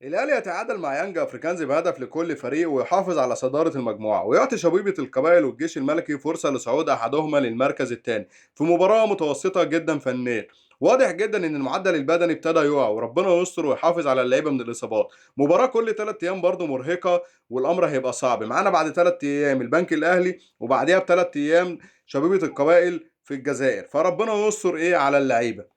الاهلي يتعادل مع يانج افريكانز بهدف لكل فريق ويحافظ على صدارة المجموعة، ويعطي شبيبة القبائل والجيش الملكي فرصة لصعود احدهما للمركز الثاني في مباراة متوسطة جدا فنيا. واضح جدا ان المعدل البدني ابتدى يقع، وربنا يستر ويحافظ على اللعيبة من الاصابات. مباراة كل 3 ايام برضو مرهقة، والامر هيبقى صعب. معانا بعد 3 ايام البنك الاهلي، وبعديها ب3 ايام شبيبة القبائل في الجزائر، فربنا يستر ايه على اللعيبة.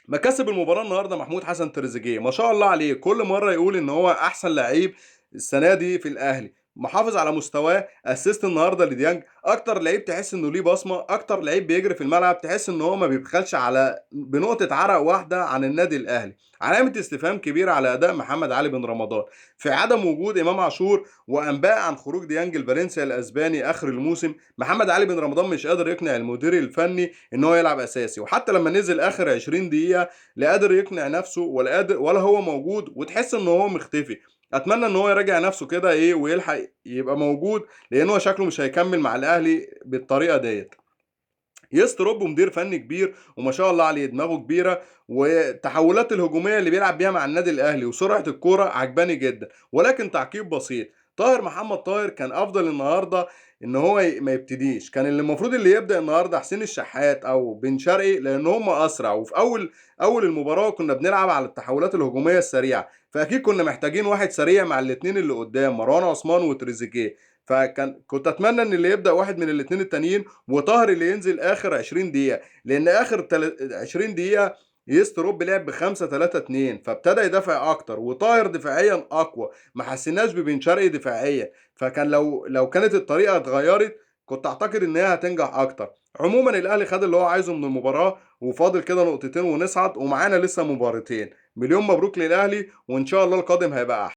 مكاسب المباراة النهارده محمود حسن تريزيجيه، ما شاء الله عليه، كل مرة يقول ان هو احسن لعيب السنة دي في الاهلي، محافظ على مستواه. assist النهارده لديانج، اكتر لعيب تحس انه ليه بصمة، اكتر لعيب بيجري في الملعب، تحس ان هو ما بيبخلش على بنقطة عرق واحدة عن النادي الاهلي. علامة استفهام كبيرة على اداء محمد علي بن رمضان في عدم وجود امام عاشور، وانباء عن خروج ديانج لفالنسيا الاسباني اخر الموسم. محمد علي بن رمضان مش قادر يقنع المدير الفني ان هو يلعب اساسي، وحتى لما نزل اخر 20 دقيقة لا قادر يقنع نفسه ولا قادر ولا هو موجود، وتحس ان هو مختفي. اتمنى ان هو يراجع نفسه كده ايه ويلحق يبقى موجود، لان هو شكله مش هيكمل مع الاهلي بالطريقة ديت. يستروب مدير فني كبير وما شاء الله عليه، دماغه كبيرة، والتحولات الهجومية اللي بيلعب بيها مع النادي الاهلي وسرعة الكورة عجباني جدا. ولكن تعقيب بسيط، طاهر محمد طاهر كان افضل النهارده ان هو ما يبتديش، كان اللي المفروض اللي يبدا النهارده حسين الشحات او بن شرقي، لان هم اسرع، وفي اول المباراة كنا بنلعب على التحولات الهجومية السريعة، فاكيد كنا محتاجين واحد سريع مع الاثنين اللي قدام مروان عثمان وتريزيجيه. كنت اتمنى ان اللي يبدا واحد من الاثنين التانيين، وطاهر اللي ينزل اخر 20 دقيقة، لان اخر 20 دقيقة يستروب لعب ب 5-3-2، فابتدى يدافع اكتر، وطاهر دفاعيا اقوى، ما حسيناش ببن شرقي دفاعيا، فكان لو كانت الطريقة اتغيرت كنت اعتقد ان هي هتنجح اكتر. عموما الاهلي خد اللي هو عايزه من المباراة، وفاضل كده نقطتين ونصعد، ومعانا لسه مباراتين. مليون مبروك للاهلي، وان شاء الله القادم هيبقى احلى.